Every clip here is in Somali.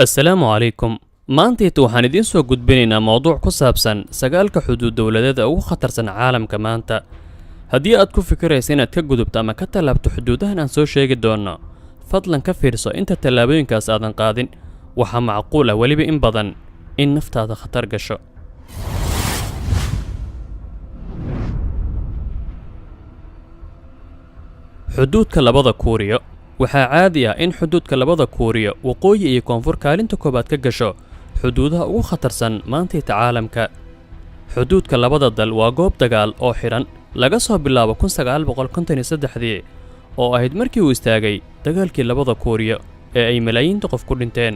Assalaamu calaykum. Maantayta waxaan idiin soo gudbinaynaa mowduuc ku saabsan sagaalka xuduud dowladeed ee ugu khatarsan caalamka maanta. Haddii aad ku fikiraysa inaad ka gudubto ama ka tallaabto xuduudahan aan soo sheegi doonno, fadlan ka fiirso inta tallaabooyinkaas aadan qaadin. Waxaa macquul ah weliba in badan in naftaada khatar gasho. Xuduudka labada Kuuriyo. Waxaa caadi ah in xuduudka labada Kuuriyo, waqooyi iyo koonfur, kaalinta koowaad ka gasho xuduudaha ugu khatarsan maantayta caalamka. Xuduudka labada dal waa goob dagaal oo xidhan laga soo bilaabo 1953dii, oo ahayd markii uu istaagay dagaalkii labada Kuuriyo ee ay malaayiinta qof ku dhinteen.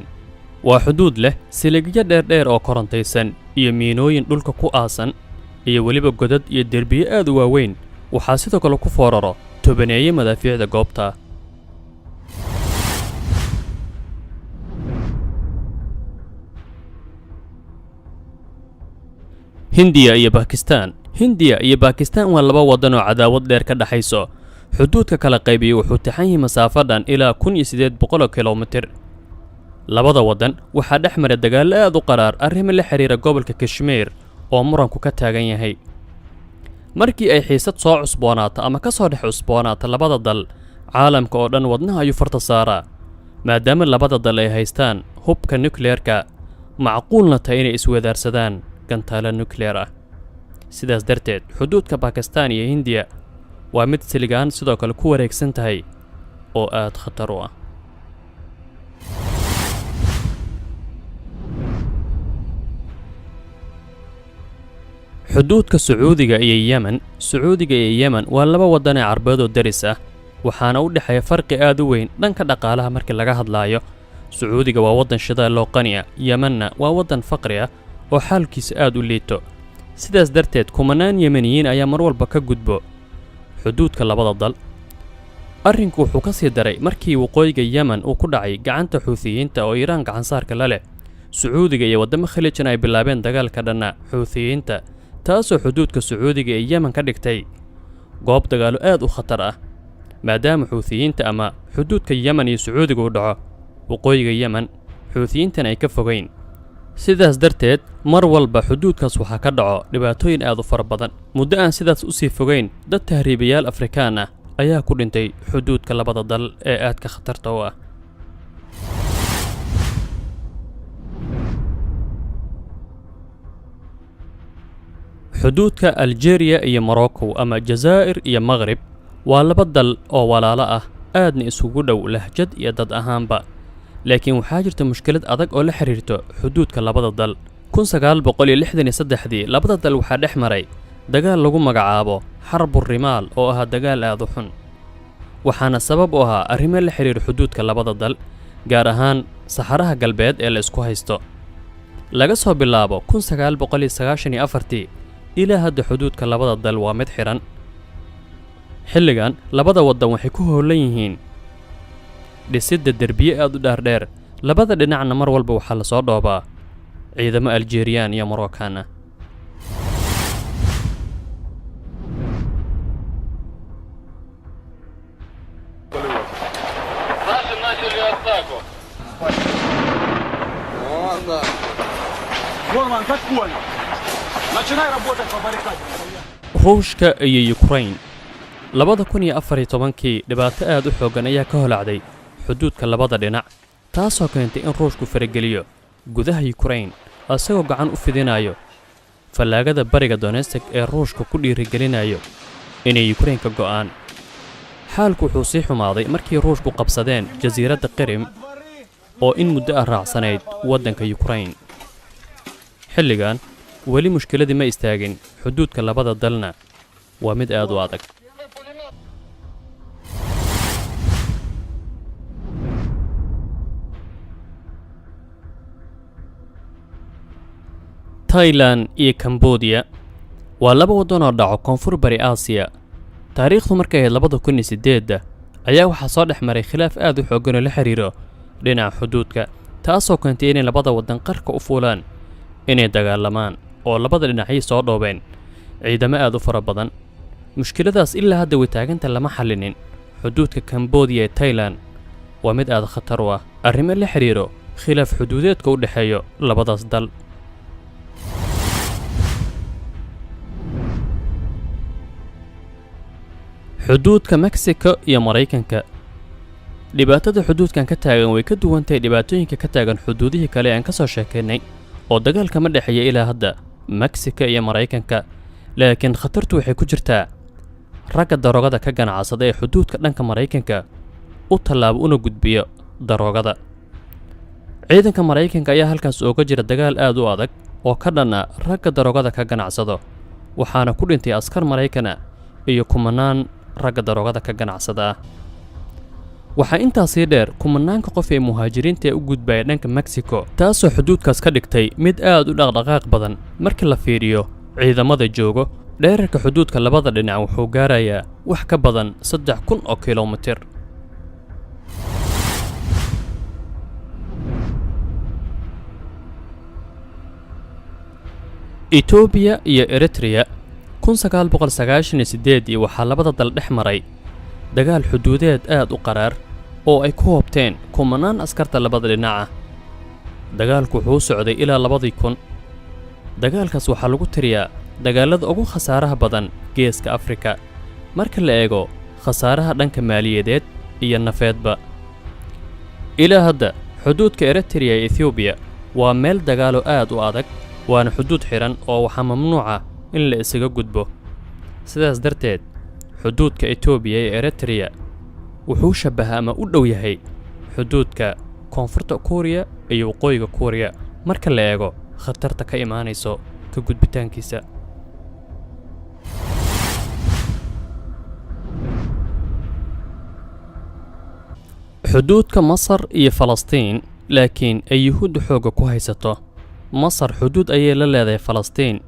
Waa xuduud leh siligyo dheerdheer oo korontaysan iyo miinooyin dhulka ku aasan iyo weliba godad iyo derbiyo aad u waaweyn. Waxaa sidoo kale ku fooraro tobaneeye madaafiicda goobta. Hindiya iyo Bakistan. Hindiya iyo Bakistan waa laba waddan oo cadaawad dheer ka dhexayso. Xuduudka kala qaybiya wuxuu taxan yahay masaafo dhan ilaa 1800 kilomitir. Labada waddan waxaa dhex mara dagaallo aad u qaraar arrimo la xiriira gobolka Kashmiir oo muranku ka taagan yahay. Markii ay xiisad soo cusboonaato ama ka soo dhex cusboonaato labada dal, caalamka oo dhan wadnaha ayuu farta saaraa, maadaama labada dal ay haystaan hubka nukleerka, macquulna tahay inay iswadaarsadaan gantaalo nukleer ah. Sidaas darteed, xuduudka Bakistan iyo Hindiya waa mid siligaan sidoo kale ku wareegsan tahay oo aad khatar u ah. Xuduudka Sacuudiga iyo Yemen. Sacuudiga iyo Yemen waa laba waddan ee Carbeed oo deris ah, waxaana u dhexeeya farqi aad u weyn dhanka dhaqaalaha markii laga hadlaayo. Sacuudiga waa waddan shidaal oo qani ah, Yemenna waa waddan faqri ah oo xaalkiisa aad u liito. Sidaas darteed, kumanaan Yemeniyiin ayaa mar walba ka gudbo xuduudka labada dal. Arrinku wuxuu ka sii daray markii waqooyiga Yemen uu ku dhacay gacanta Xuutiyiinta oo Iiraan gacansaarka la leh. Sacuudiga iyo waddamo Khaliijna ay bilaabeen dagaalka dhanna Xuutiyiinta, taasoo xuduudka Sacuudiga ee Yemen ka dhigtay goob dagaalo aad u khatar ah, maadaama Xuutiyiinta ama xuduudka Yemen iyo Sacuudiga u dhaco waqooyiga Yemen, Xuutiyiintana ay ka fogeyn. Sidaas darteed, mar walba xuduudkaas waxaa ka dhaco dhibaatooyin aad u fara badan. Muddo aan sidaas usii fogeyn, dad tahriibayaal Afrikaan ah ayaa ku dhintay xuduudka labada dal ee aadka khatarta u ah. Xuduudka Aljeeriya iyo Morocco ama Jazaa'ir iyo Maqrib waa laba dal oo walaalo ah, aadna isugu dhow lahjad iyo dad ahaanba, laakiin waxaa jirta mushkilad adag oo la xiriirto xuduudka labada dal. 1963dii labada dal waxaa dhex maray dagaal lagu magacaabo Xarbu Rimaal, oo ahaa dagaal aad u xun, waxaana sabab u ahaa arrimo la xiriira xuduudka labada dal, gaar ahaan Saxaraha Galbeed ee la isku haysto. Laga soo bilaabo 1994tii ilaa hadda, xuduudka labada dal waa mid xidhan. Xilligan labada waddan waxay ku howlan yihiin dhisidda derbiye aad u dhaardheer. Labada dhinacna mar walba waxaa lasoo dhoobaa ciidamo Aljeriyaan iyo Moroccan ah. Наши начали атаку. Норман, как понял? Начинай работать по баррикаде. Ruushka iyo Yukrain. 2014kii dhibaato aad u xooggan ayaa ka holacday xuduudka labada dhinac, taasoo keentay in Ruushku farageliyo gudaha Yukrain, isagoo gacan u fidinayo fallaagada bariga Donestik ee Ruushka ku dhiirigelinayo inay Yukrain ka go'aan. Xaalku wuxuu sii xumaaday markii Ruushku qabsadeen jasiiradda Qirim oo in muddo ah raacsanayd waddanka Yukrain. Xilligan weli mushkiladii ma istaagin, xuduudka labada dalna waa mid aad u adag. Tailan iyo Cambodia waa laba waddan oo dhaco Koonfur Bari Aasiya. Taariikhdu markay ahayd 2008-da ayaa waxaa soo dhex maray khilaaf aad u xooggan oo la xiriiro dhinaca xuduudka, taasoo keentay inay labada waddan qarka u fuulaan inay dagaalamaan, oo labada dhinacay soo dhoobeen ciidamo aad u fara badan. Mushkiladaas ilaa hadda wataaganta lama xallinin. Xuduudka Cambodia ee Tailan waa mid aad khatar u ah arrimo la xiriiro Khilaaf xuduudeedka u dhexeeyo labadaas dal. Xuduudka Mexico iyo Maraykanka. Dhibaatada xuduudkan ka taagan way ka duwan tahay dhibaatooyinka ka taagan xuduudihii kale ee aan ka soo sheekaynay, oo dagaalka ma dhexeeya ilaa hadda Mexico iyo Maraykanka, laakiin khatartu waxay ku jirtaa ragga daroogada ka ganacsada ee xuduudka dhanka Maraykanka u tallaabo una gudbiyo daroogada. Ciidanka Maraykanka ayaa halkaas ooga jira dagaal aad u adag oo ka dhan ah ragga daroogada ka ganacsado, waxaana ku dhintay askar Maraykan ah iyo kumanaan ragga daroogada ka ganacsada ah. Waxaa intaasii dheer kumanaanka qof ee muhaajiriinta ee u gudbaya dhanka Mexico, taasoo xuduudkaas ka dhigtay mid aad u dhaqdhaqaaq badan marka la fiiriyo ciidamada joogo. Dheerarka xuduudka labada dhinac wuxuu gaarayaa wax ka badan 3000 oo kilomitir. Etoobiya iyo Eritrea, 1998-dii waxaa labada dal dhex maray dagaal xuduudeed aad u qaraar oo ay ku hoobteen kumanaan askarta labada dhinac ah. Dagaalku wuxuu socday ilaa 2000. Dagaalkaas waxaa lagu tiriyaa dagaalada ugu khasaaraha badan Geeska Afrika marka la eego khasaaraha dhanka maaliyadeed iyo nafeedba. Ilaa hadda xuduudka Eritrea iyo Ethoobiya waa meel dagaalo aad u adag, waana xuduud xidhan oo waxaa mamnuuca in la isaga gudbo. Sidaas darteed, xuduudka Etoobiya iyo Eritrea wuxuu shabbaha ama u dhow yahay xuduudka Koonfurta Kuuriya iyo Waqooyiga Kuuriya marka la eego khatarta ka imaanayso ka gudbitaankiisa. Xuduudka Masar iyo Falastiin, laakiin ay Yuhuudda xoogga ku haysato. Masar xuduud ayay la leedahay Falastiin,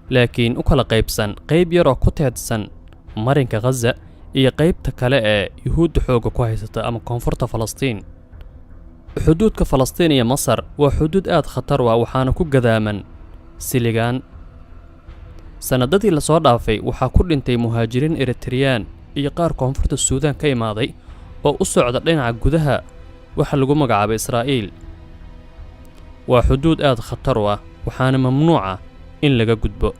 laakiin u kala qaybsan qayb yar oo ku teedsan marinka Khaza iyo qaybta kale ee Yuhuudda xoogga ku haysata ama koonfurta Falastiin. Xuduudka Falastiin iyo Masar waa xuduud aad khatar u ah, waxaana ku gadaaman siligaan. Sannadadii lasoo dhaafay waxaa ku dhintay muhaajiriin Eritreyaan iyo qaar koonfurta Suudaan ka imaaday oo u socda dhinaca gudaha waxa lagu magacaabay Israa'iil. Waa xuduud aad khatar u ah, waxaana mamnuuca in laga gudbo.